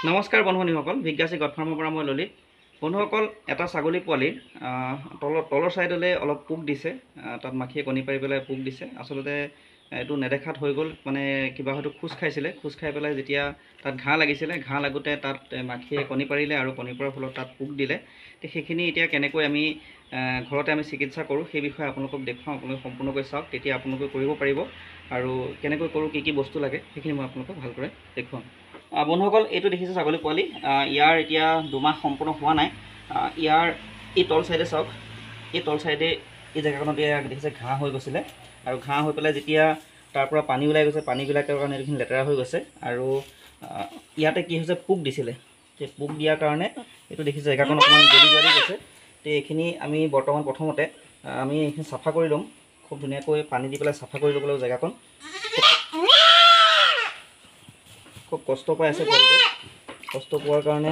নমস্কাৰ বন্ধুসকল, ভিগ্গাচি গড ফাৰ্মৰ পৰা মই ললিত। বন্ধুসকল, এটা ছাগলী পোৱালিৰ তলৰ ছাইডলৈ অলপ পোক দিছে, তাত মাখিয়ে কণী পাৰি পেলাই পোক দিছে। আচলতে এইটো নেদেখাত হৈ গ'ল, মানে কিবা হয়তো খোজ খাইছিলে, খোজ খাই পেলাই যেতিয়া তাত ঘাঁহ লাগিছিলে, ঘাঁহ লাগোঁতে তাত মাখিয়ে কণী পাৰিলে আৰু কণী পৰাৰ ফলত তাত পোক দিলে। সেইখিনি এতিয়া কেনেকৈ আমি ঘৰতে আমি চিকিৎসা কৰোঁ সেই বিষয়ে আপোনালোকক দেখুৱাওঁ। আপোনালোকে সম্পূৰ্ণকৈ চাওক, তেতিয়া আপোনালোকে কৰিব পাৰিব। আৰু কেনেকৈ কৰোঁ, কি কি বস্তু লাগে সেইখিনি মই আপোনালোকক ভালদৰে দেখুৱাম। বন্ধুসকল, এইটো দেখিছে ছাগলী পোৱালি, ইয়াৰ এতিয়া 2 মাহ সম্পূৰ্ণ হোৱা নাই। ইয়াৰ এই তল চাইডে চাওক, এই তল চাইডে এই জেগাখনত এয়া দেখিছে ঘাঁহ হৈ গৈছিলে। আৰু ঘাঁহ হৈ পেলাই যেতিয়া তাৰ পৰা পানী ওলাই গৈছে, পানীবিলাকৰ কাৰণে এইখিনি লেতেৰা হৈ গৈছে। আৰু ইয়াতে কি হৈছে, পোক দিছিলে। সেই পোক দিয়াৰ কাৰণে এইটো দেখিছে জেগাখন অকণমান গলি যোৱা দি গৈছে। তে এইখিনি আমি বৰ্তমান প্ৰথমতে আমি এইখিনি চাফা কৰি ল'ম। খুব ধুনীয়াকৈ পানী দি পেলাই চাফা কৰি ল'ব লাগিব জেগাখন। খুব কষ্ট পাই আছে পোৱালিটোৱে, কষ্ট পোৱাৰ কাৰণে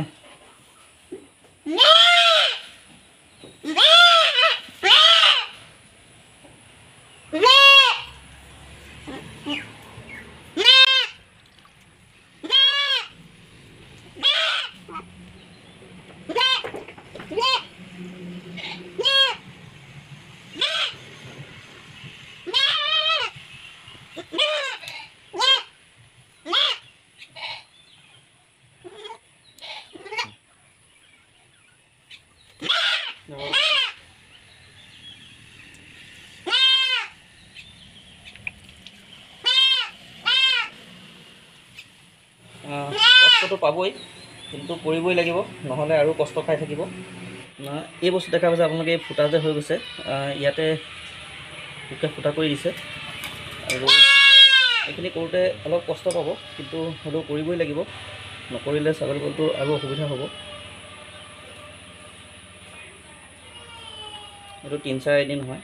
কষ্টটো পাবই, কিন্তু কৰিবই লাগিব, নহ'লে আৰু কষ্ট খাই থাকিব। এই বস্তু দেখা পাইছে আপোনালোকে, এই ফুটা যে হৈ গৈছে, ইয়াতে পোকে ফুটা কৰি দিছে। আৰু এইখিনি কৰোঁতে অলপ কষ্ট পাব, কিন্তু হ'লেও কৰিবই লাগিব, নকৰিলে ছাগলী পোৱালিটোৰ আৰু অসুবিধা হ'ব। এইটো 3-4 দিন হয়।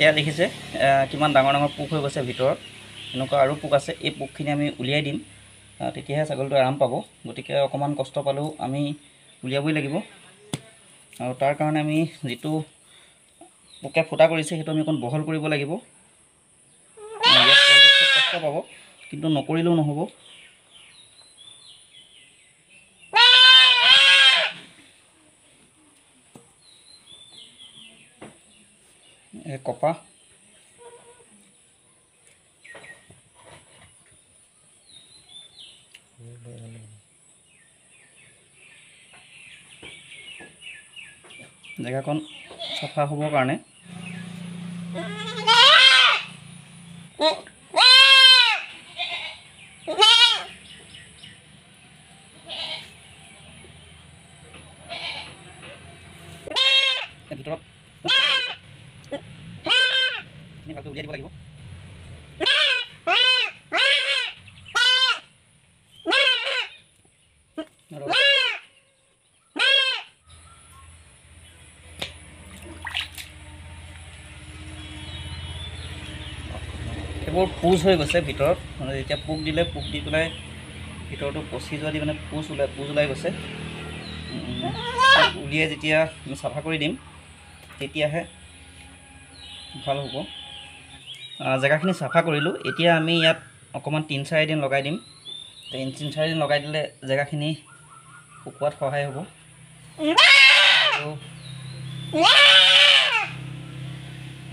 এয়া দেখিছে কিমান ডাঙৰ ডাঙৰ পোক হৈ গৈছে ভিতৰত, এনেকুৱা আৰু পোক আছে। এই পোকখিনি আমি উলিয়াই দিম, তেতিয়াহে ছাগলীটো আৰাম পাব। গতিকে অকণমান কষ্ট পালেও আমি উলিয়াবই লাগিব। আৰু তাৰ কাৰণে আমি যিটো পোকে ফুটা কৰিছে সেইটো আমি অকণ বহল কৰিব লাগিব। ইয়াত পোৱালিটোৱে খুব কষ্ট পাব, কিন্তু নকৰিলেও নহ'ব। কপাহ জেগাকণ চাফা হ'বৰ কাৰণে ভিতৰত ভালকৈ উলিয়াই দিব লাগিব। এইবোৰ পুজ হৈ গৈছে ভিতৰত, মানে যেতিয়া পোক দিলে, পোক দি পেলাই ভিতৰটো পচি যোৱা দি মানে পুজ ওলাই গৈছে। উলিয়াই যেতিয়া আমি চাফা কৰি দিম তেতিয়াহে ভাল হ'ব। জেগাখিনি চাফা কৰিলোঁ, এতিয়া আমি ইয়াত অকণমান 3-4 দিন লগাই দিম। 3-4 দিন লগাই দিলে জেগাখিনি শুকোৱাত সহায় হ'ব। আৰু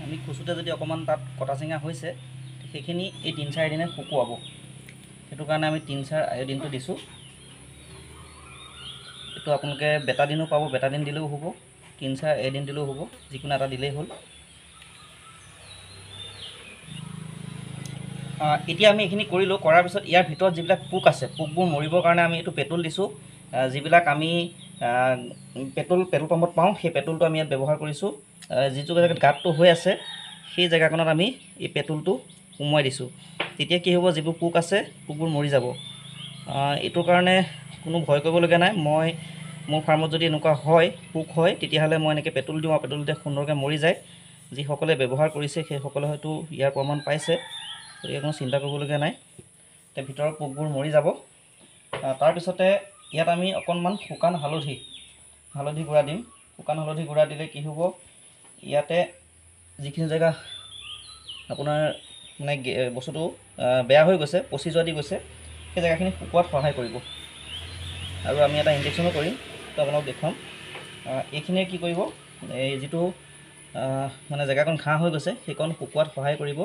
আমি খোচোঁতে যদি অকণমান তাত কটা চিঙা হৈছে সেইখিনি এই 3-4 দিনে শুকুৱাব, সেইটো কাৰণে আমি 3-4 আয়োডিনটো দিছোঁ। এইটো আপোনালোকে বেটাডিনো পাব, বেটাডিন দিলেও হ'ব, 3-4 আয়োডিন দিলেও হ'ব, যিকোনো এটা দিলেই হ'ল। এতিয়া আমি এইখিনি কৰিলোঁ, কৰাৰ পিছত ইয়াৰ ভিতৰত যিবিলাক পোক আছে, পোকবোৰ মৰিবৰ কাৰণে আমি এইটো পেট্ৰল দিছোঁ। যিবিলাক আমি পেট্ৰল পাম্পত পাওঁ, সেই পেট্ৰলটো আমি ইয়াত ব্যৱহাৰ কৰিছোঁ। যিটো জেগাত গাঁতটো হৈ আছে সেই জেগাকণত আমি এই পেট্ৰলটো সুমুৱাই দিছোঁ। তেতিয়া কি হ'ব, যিবোৰ পোক আছে পোকবোৰ মৰি যাব। এইটোৰ কাৰণে কোনো ভয় কৰিবলগীয়া নাই। মই মোৰ ফাৰ্মত যদি এনেকুৱা হয়, পোক হয়, তেতিয়াহ'লে মই এনেকৈ পেট্ৰল দিওঁ আৰু পেট্ৰল দিলে সুন্দৰকৈ মৰি যায়। যিসকলে ব্যৱহাৰ কৰিছে সেইসকলে হয়তো ইয়াৰ প্ৰমাণ পাইছে, গতিকে কোনো চিন্তা কৰিবলগীয়া নাই। এতিয়া ভিতৰৰ পোকবোৰ মৰি যাব। তাৰপিছতে ইয়াত আমি অকণমান শুকান হালধি গুড়া দিম। শুকান হালধি গুড়া দিলে কি হ'ব, ইয়াতে যিখিনি জেগা আপোনাৰ মানে বস্তুটো বেয়া হৈ গৈছে, পচি যোৱা দি গৈছে, সেই জেগাখিনি শুকোৱাত সহায় কৰিব। আৰু আমি এটা ইনজেকশ্যনো কৰিম, তো আপোনালোক দেখুৱাম। এইখিনিয়ে কি কৰিব, এই যিটো মানে জেগাকণ ঘাঁহ হৈ গৈছে সেইকণ শুকোৱাত সহায় কৰিব।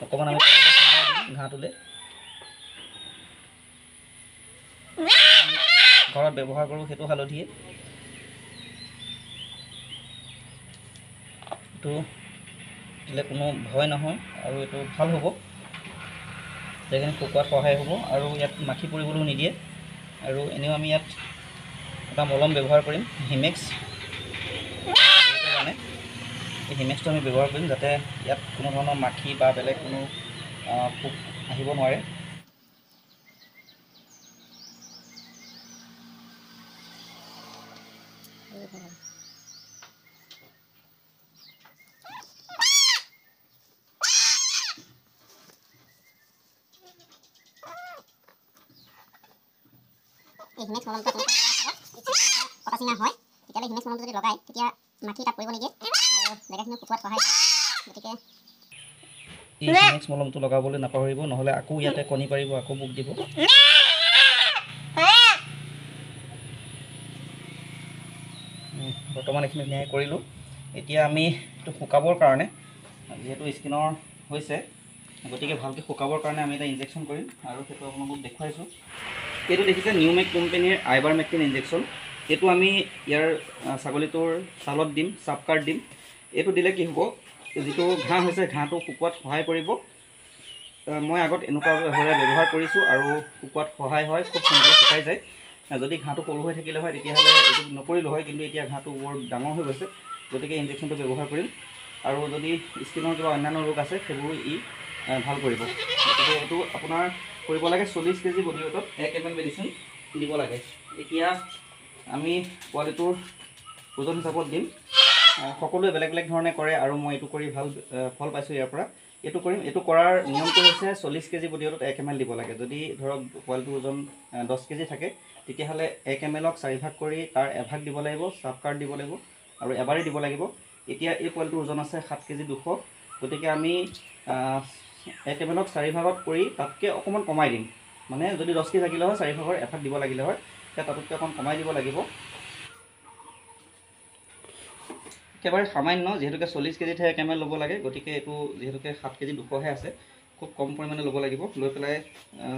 অকণমান আমি ঘাঁহটোলৈ ঘৰত ব্যৱহাৰ কৰোঁ সেইটো হালধিয়ে। এইটো দিলে কোনো ভয় নহয় আৰু এইটো ভাল হ'ব, জেগাখিনি শুকোৱাত সহায় হ'ব আৰু ইয়াত মাখি পৰিবলৈও নিদিয়ে। আৰু এনেও আমি ইয়াত এটা মলম ব্যৱহাৰ কৰিম, হিমেক্স জানে, এই হিমেক্সটো আমি ব্যৱহাৰ কৰিম যাতে ইয়াত কোনো ধৰণৰ মাখি বা বেলেগ কোনো পোক আহিব নোৱাৰে। এই হিমেক্স মলমটো কটা চিঙা হয়, তেতিয়াহ'লে হিমেক্স মলমটো যদি লগায় তেতিয়া মাখি তাত পৰিব নিদিয়ে আৰু জেগাখিনি শুকোৱাত সহায় কৰে। গতিকে এই হিমেক্স মলমটো লগাবলৈ নাপাহৰিব, নহ'লে আকৌ ইয়াতে কণী পাৰিব, আকৌ পোক দিব। বৰ্তমান এইখিনি ধুনীয়াকৈ কৰিলোঁ। এতিয়া আমি এইটো শুকাবৰ কাৰণে, যিহেতু স্কিনৰ হৈছে গতিকে ভালকৈ শুকাবৰ কাৰণে আমি এটা ইনজেকশ্যন কৰিম আৰু সেইটো আপোনালোকক দেখুৱাইছোঁ। এইটো দেখিছে নিউমেক কোম্পানীৰ আইবাৰমেক্টিন ইনজেকশ্যন। এইটো আমি ইয়াৰ ছাগলীটোৰ ছালত দিম, চাপকাৰ্ড দিম। এইটো দিলে কি হ'ব, যিটো ঘাঁহ হৈছে ঘাঁহটো শুকোৱাত সহায় কৰিব। মই আগত এনেকুৱা হ'লে ব্যৱহাৰ কৰিছোঁ আৰু শুকোৱাত সহায় হয়, খুব সোনকালে শুকাই যায়। যদি ঘাঁহটো সৰু হৈ থাকিলে হয় তেতিয়াহ'লে এইটো নকৰিলোঁ হয়, কিন্তু এতিয়া ঘাঁহটো বৰ ডাঙৰ হৈ গৈছে, গতিকে ইনজেকশ্যনটো ব্যৱহাৰ কৰিম। আৰু যদি স্কিনৰ কিবা অন্যান্য ৰোগ আছে সেইবোৰো ই ভাল কৰিব। গতিকে এইটো আপোনাৰ কৰিব লাগে 40 কেজি বডি ৱেটত 1 ml medicine দিব লাগে। এতিয়া আমি পোৱালিটোৰ ওজন হিচাপত দিম। সকলোৱে বেলেগ বেলেগ ধৰণে কৰে আৰু মই এইটো কৰি ভাল ফল পাইছোঁ ইয়াৰ পৰা। এইটো কৰিম। এইটো কৰাৰ নিয়মটো হৈছে 40 কেজি বডি ৱেটত 1 ml দিব লাগে। যদি ধৰক পোৱালিটোৰ ওজন 10 কেজি থাকে তেতিয়াহ'লে 1 mlক 4 ভাগ কৰি তাৰ এভাগ দিব লাগিব, চাপকাৰ্ড দিব লাগিব আৰু এবাৰেই দিব লাগিব। এতিয়া এই পোৱালিটোৰ ওজন আছে 7 কেজি 200, গতিকে আমি 1 mlক 4 ভাগত কৰি তাতকৈ অকণমান কমাই দিম। মানে যদি 10 কেজি থাকিলে হয় 4 ভাগৰ এভাগ দিব লাগিলে হয়, তেতিয়া তাতোতকৈ অকণ কমাই দিব লাগিব। একেবাৰে সামান্য, যিহেতুকে 40 কেজিতহে 1 ml ল'ব লাগে, গতিকে এইটো যিহেতুকে 7 কেজি 200হে আছে, খুব কম পৰিমাণে ল'ব লাগিব। লৈ পেলাই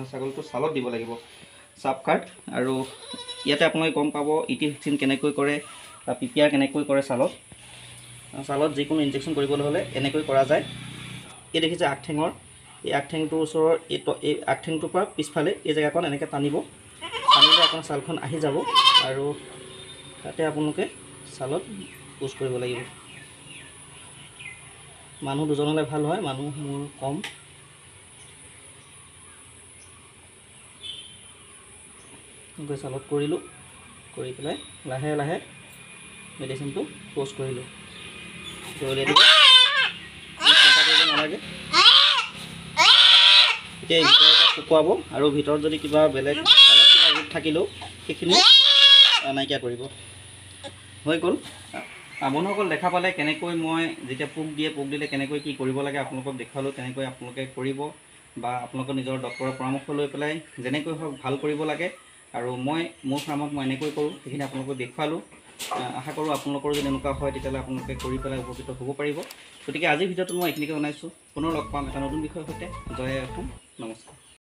ছাগলীটোৰ ছালত দিব লাগিব চাপকাৰ্ড। আৰু ইয়াতে আপোনালোকে গম পাব ইটি ভেকচিন কেনেকৈ কৰে বা PPR কেনেকৈ কৰে। ছালত যিকোনো ইনজেকশ্যন কৰিবলৈ হ'লে এনেকৈ কৰা যায়। এই দেখিছে আগঠেঙৰ, এই আগঠেংটোৰ ওচৰৰ এই আগঠেংটোৰ পৰা পিছফালে এই জেগাকণ এনেকৈ টানিব, টানিলে আপোনাৰ ছালখন আহি যাব আৰু তাতে আপোনালোকে ছালত পোষ্ট কৰিব লাগিব। মানুহ দুজন হ'লে ভাল হয়, মানুহ মোৰ কম। এনেকৈ ছালত কৰিলোঁ, কৰি পেলাই লাহে লাহে মেডিচিনটো পোষ্ট কৰিলোঁ। উলিয়াই দিব, চিন্তা কৰিব নালাগে। এতিয়া ভিতৰত শুকুৱাব আৰু ভিতৰত যদি কিবা বেলেগ ছালত কিবা ৰোগ থাকিলেও সেইখিনি নাইকিয়া কৰিব। হৈ গ'ল। বন্ধুসকল, দেখা পালে কেনেকৈ মই যেতিয়া পোক দিয়ে, পোক দিলে কেনেকৈ কি কৰিব লাগে আপোনালোকক দেখুৱালোঁ। তেনেকৈ আপোনালোকে কৰিব বা আপোনালোকৰ নিজৰ ডক্টৰৰ পৰামৰ্শ লৈ পেলাই যেনেকৈ হওক ভাল কৰিব লাগে। আৰু মই মোৰ ফাৰ্মত মই এনেকৈ কৰোঁ, সেইখিনি আপোনালোকক দেখুৱালোঁ। আশা কৰোঁ আপোনালোকৰ যদি এনেকুৱা হয় তেতিয়াহ'লে আপোনালোকে কৰি পেলাই উপকৃত হ'ব পাৰিব। গতিকে আজিৰ ভিডিঅ'টোত মই এইখিনিকে জনাইছোঁ। পুনৰ লগ পাম এটা নতুন বিষয়ৰ সৈতে। জয় অসম। নমস্কাৰ।